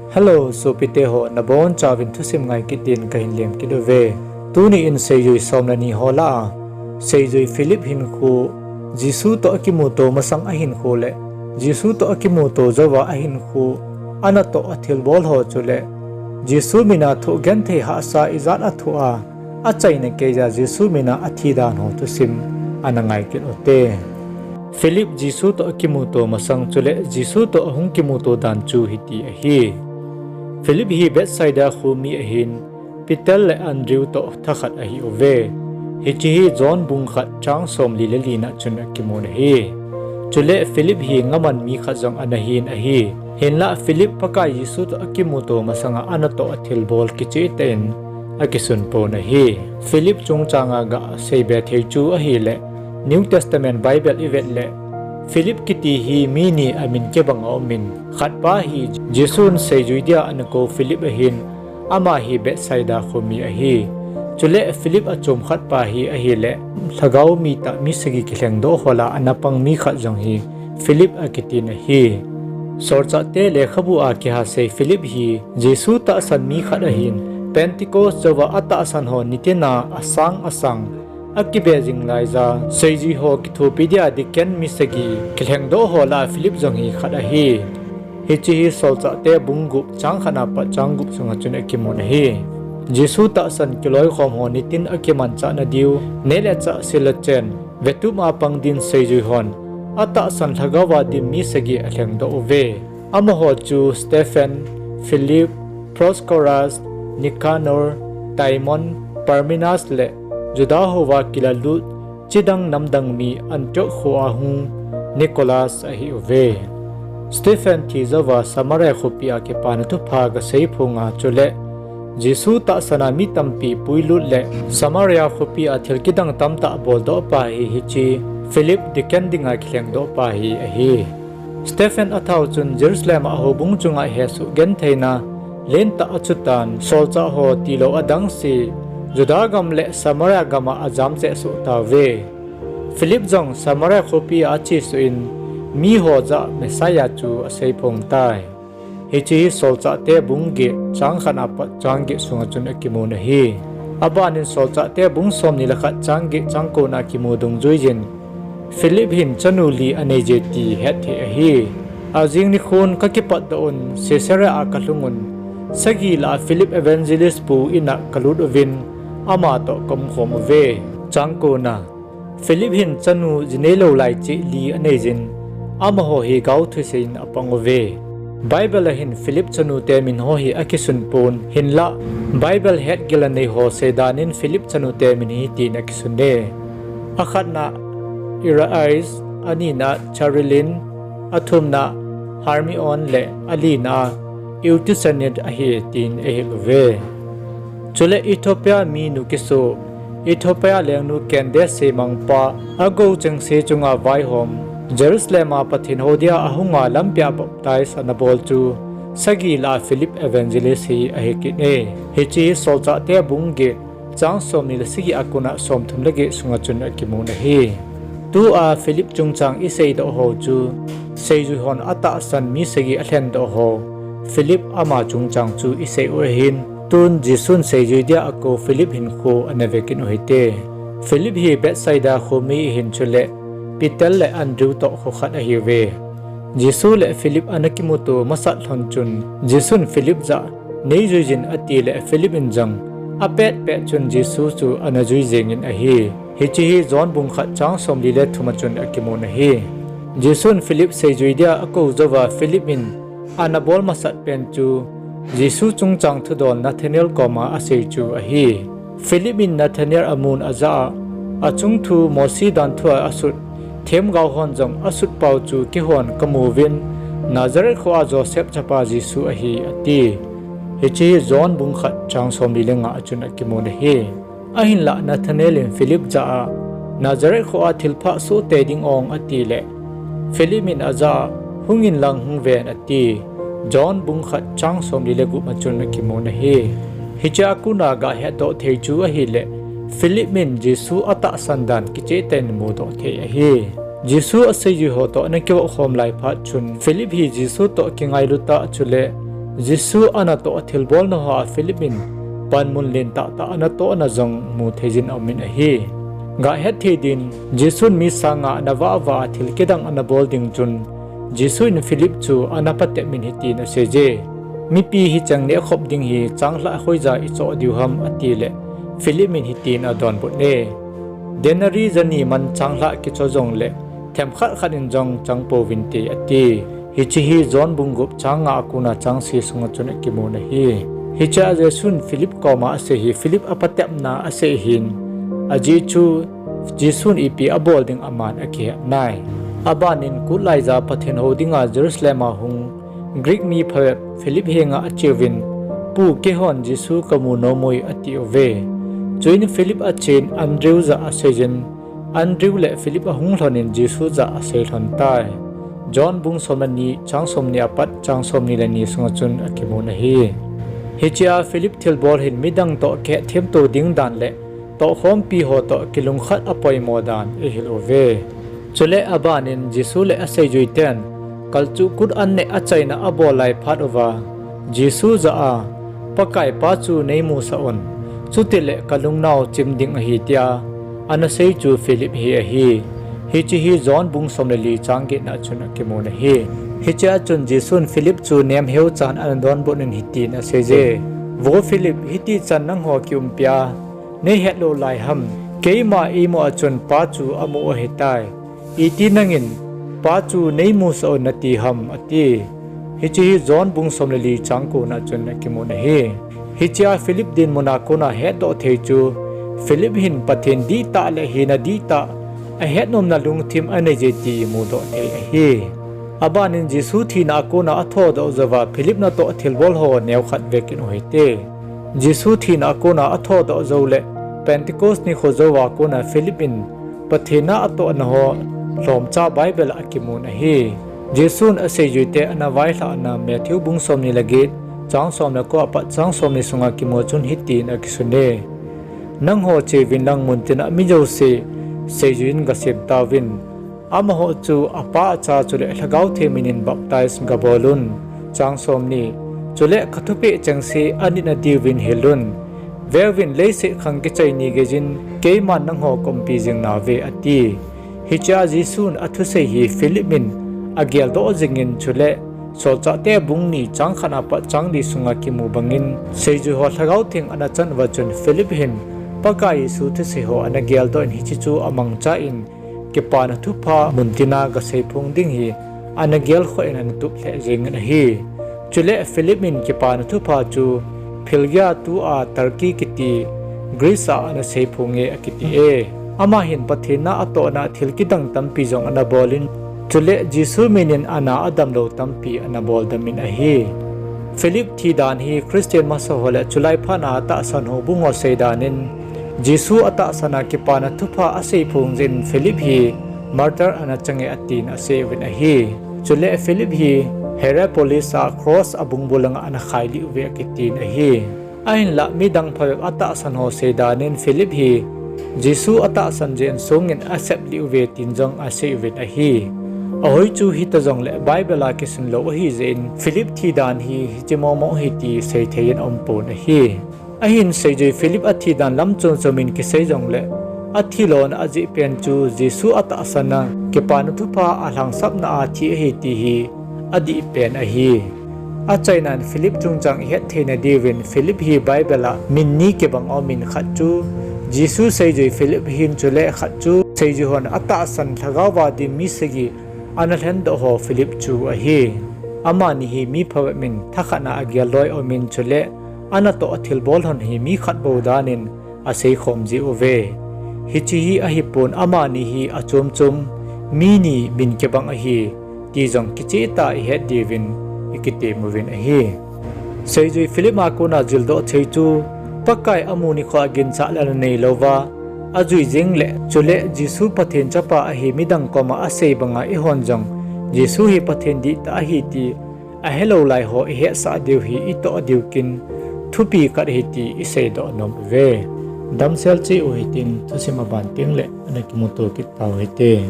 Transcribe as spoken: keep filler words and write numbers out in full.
Hello, sopite ho, nabonchauvin thusim ngai kit din kahin lem kit uve. Tuni in seijui som le ni ho lah a, seijui Philip hinkho, Jesu toh akimuto masang ahinkho le, Jesu toh akimuto jouva ahinkho, anatoh athilbol ho chule, Jesu mina thoh genthei hahsa ijat athoh a, achaina keija Jesu mina athi dan ho thusim ana ngai kit ute. Philip Jesu toh akimuto masang chule Jesu toh ahung kimuto dan chu hiti ahi. Philip hi Bethsaida khomi ahin, Peter le Andrew toh thakhat ahiuve. Hiche hi John bung khat chang somli le lina chun akimun ahi. Chule Philip hi ngaman mi khat jong anahin ahi. Hinlah Philip Pakai Jesu toh akimuto masanga anatoh athilbol kichehtah in akisunpon ahi. Philip chungchanga gaseibe thei chu ahile, New Testament Bible ivet le, Philip kiti hi mi ni amin kibang aumin, khatpa hi Jesun seijui dia anakou Philip ahin, ama hi Bethsaida khomi ahi. Chule Philip achom khatpa hi ahile, lhagao mitah mi sagi kilhengdoh ho lah a anapang mi khat jong hi Philip akitin ahi. Solchahte lekhabu a kihasei Philip hi Jesu tahsan mi khat ahin, Pentecost jouva atahsan ho nitina asang asang akibe jing laija, seijui ho kithopi dia deacon mi sagi kilhengdoh ho lah a Philip jong hi khat ahi. Hiche hi Solchahte bung gup chang khatna pat chang gup sunga chun akimun ahi. Jesu tahsan kiloikhom ho nitin akimanchahna diu, neh le chah sil le chen, vetup a pang din seijui hon atahsan lhagaova dim mi sagi alhengdoh uve. Amaho chu Stephen, Philip, Prochorus, Nicanor, Timon, Parmenas le Juda houva kilalut, chidang namdang mi Antioch khoa hung Nicholas ahiuve. Stephen thi jouva Samaria khopia kipana thupha gasei phonga chule Jesu tahsana mi tampi puilut le Samaria khopia thil kidang tamtah boldohpa hi hiche Philip deacon dinga kilhengdohpa hi ahi. Stephen athau chun Jerusalem a houbung chunga hesoh gentheina lentah achutan, solchah ho tilou adangse Juda gam le Samaria gama ajamcheh soh tauve. Philip jong Samaria khopia achesuh in, miho jah a Messiah chu aseiphong tai. Hiche hi Solchahte bung get chang khatna pat chang get sunga chun akimun ahi. Abanin Solchahte bung somni le khat chang get chang kona kimu dungjuiyin, Philip hin chanu li aneije ti hetthei ahi. Ajing nikhon kakipatdoh un, Caesarea a kalhungun, sagi lah a Philip Evangelist pu inna kalut uvin, amatoh kaumkhom uve. Chang kona, Philip hin chanu ji neilou lai cheh li aneiyin, amaho hi gaothusein apang uve. Bible a hin Philip chanute minho hi akisunpon, hinlah Bible hetgilna neiho seidanin Philip chanute min hitin akisune. Akhatna Irais, anina Charilyn, athumna Hermion le alina Eutychanid ahi tin eihil uve. Chule Ethiopia minu kiso, Ethiopia lengnu Candace semangpa, agou chengse chunga vaihom, Jerusalem a Pathen houdia ahunga lampia baptize anabol chu, sagi lah a Philip Evangelist hi ahikit e. Hiche hi Solchahte bung get, chang somni le sagi a kona somthum le get sunga chun akimun ahi. Tua Philip chungchang iseidoh ho chu, seijui hon atahsan mi sagi alhendoh ho, Philip ama chungchang chu isei u ahin, tun Jesun seijui dia akou Philip hinkho anave kit u hite. Philip hi Bethsaida khomi ahin chule, Peter le Andrew toh khokhat ahiuve. Jesu le Philip anakimuto masat lhon chun, Jesun Philip jah, neijuiyin atile Philip in jong, apetpet chun Jesu chu anajui jengin ahi. Hiche hi John bung khat chang somli le thum a chun akimun ahi. Jesun Philip seijui dia akou jouva Philip in anabol masat pen chu, Jesu chungchang thudol Nathanael koma asei chu ahi. Philip in Nathanael amun ajah a, achung thu Mosi dan thua asut, themgao hon jong asut pau chu keihon kamuvin, Nazareth khoa Joseph chapa Jesu ahi, ati. Hiche hi John bung khat chang somli le nga a chun akimun ahi. Ahinlah Nathanael in Philip jah a, Nazareth khoa thilpha soh tei ding ong atile, Philip in ajah a, hungin lang hungven ati. John bung khat chang somli le gup a chun akimun ahi. Hichea kona gahetdoh thei chu ahile, Philip in Jesu atahsan dan kichehtah in mudoh thei ahi. Jesu aseijui ho toh anakivoh khom lai phat chun, Philip hi Jesu toh kingailuta chule, Jesu anatoh thilbolna hoa Philip in panmun lentah tah anatohna jong mu theijin aumin ahi. Gahet thei din, Jesun mi sanga anavahvah a thil kidang anabol ding chun, Jesu in Philip chu anapatepmin hitin aseije, Mipi hicheng nehkhop ding hi changlhah hoija ichoh diu ham, atile, Philip in hitin adonbut e, Denari jani man changlhah kichoh jongle, themkhat khat in jong chang pouvinte, ati. Hiche hi John bung gup chang nga a kona chang sagi sunga chun akimun ahi. Hichea Jesun Philip koma asei hi Philip apatepna asei ahin, ajeh chu Jesun ipi abol ding aman akihet nai. Abanin kut laija Pathen hou dinga Jerusalem a hung Greek mi phabep Philip henga acheuvin, Pu, keihon Jesu kamu nomui, atiuve. Chuin Philip achen Andrew jah aseijin, Andrew le Philip ahung lhonin Jesu jah asei lhon tai. John bung som le ni, chang somni apat chang somni le ni sunga chun akimun ahi. Hichea Philip thilbol hin midang toh kihetthemto ding dan le tohkhompi ho toh kilungkhat apoimo dan ihil uve. Chule abanin Jesu le aseijuiten kalchuh kut anneh achaina abol lai phat uva, Jesu jah a, Pakai, Pa chu neimusah un, chutile kalungnau chim ding ahi, tia anasei chu Philip hi ahi. Hiche hi John bung som le li chang getna chun akimun ahi. Hichea chun Jesun Philip chu nemheu chan anadonbutnin hitin aseije, Vo Philip, hitichan nangho kiumpia neihet lou lai ham? Keima eimu a chun Pa chu amu ahitai. Iti nangin, Pa chu neimusah un nati ham, ati. Hiche hi John bung som le li chang kona chun akimun ahi. Hichea Philip dinmuna kona hetdoh thei chu, Philip hin Pathen dihtah le hina dihtah, ahetnomna lungthim aneije ti mudoh thei ahi. Abanin Jesu thina a kona athodoh jouva Philip natoh thilbol ho neokhat vekin uhite. Jesu thina a kona athodoh joule Pentecost nikho jouva kona Philip in Pathen a atohna ho lhomcha Bible a akimun ahi. Jesun aseijuite anavailhahna Matthew bung somni le get, chang som le ko apat chang somni sunga kimu chun hitin akisune, Nangho cheuvin lang muntina mi jouse seijuiyin gasem tauvin. Amaho chu Apa, Cha chule Lhagao Theng minin baptize gabolun. Chang somni, chule kathupeh chengse anitna diuvin hilun. Veuvin, leiset khang kichai ni geiyin keiman nangho kaumpi jing nauve, ati. Hichea Jesun athusei hi Philip in ageldoh jingin chule Solchahte bung ni chang khatna pat chang li sunga kimu bangin, seijuiho Lhagao Theng anachan uva chun Philip hin Pakai Jesu thuseiho anageldoh in hiche chu amangchan, Kipana Thupha muntina gaseiphong ding hi anagelkhoh in anatup lheh jengin ahi. Chule Philip in Kipana Thupha chu Phrygia, tua Turkey kiti Greece a anaseiphonge akiti e. Ama hin Pathen a atohna thil kidang tampi jong anabolin, chule Jesu minin ana adamlou tampi anaboldamin ahi. Philip thidan hi Christian masaho le chulai phatna atahsanho bungho seidanin, Jesu atahsan a Kipana Thupha aseiphong jeh in Philip hi martyr anachange atin asei uvin ahi. Chule Philip hi Hierapolis a cross abungbul langa anakhailih uve akitin ahi. Ahinla midang phabep atahsanho seidanin Philip hi Jesu atahsan jeh in songin aseplih uve tin jong asei uvin ahi. Ahoi chu hita jongle Bible a kisunlou ahijeh in Philip thidan hi hiche momo ahi ti seithei in aumpon ahi. Ahin seijui Philip athidan lam chomchom in kisei jongle, athilona ajehpen chu Jesu atahsan a Kipana Thupha alhangsapna a thi ahi ti hi adihpen ahi. Achainan Philip chungchang ihetthei nadiuvin Philip hi Bible a min ni kibang aumin khat chu Jesu seijui Philip ahin chule khat chu seijuihon atahsan lhagaova dim mi sagi analhendoh ho Philip chu ahi. Amani hi mi phabep in thakhatna agelloi aumin chule anatoh athilbol lhon hi mi khat bou danin aseikhom jiuve. Hiche hi ahipon amani hi achomchom mi ni min kibang ahi ti jong kichehtah a ihet diuvin ikitem uvin ahi. Seijui Philip a kona jildoh thei chu Pakai amu nikhoa ginchat le ananei louva ajui jeng le chule Jesu Pathen Chapa ahi midang koma asei banga eihon jong Jesu hi Pathen dihtah ahi ti ahelou laiho ihetsah diu hi itoh diu kin thupi khat ahi ti iseidoh nom uve. Damsel cheh u hitin thusim aban tengle ana kimuto kit tau hite.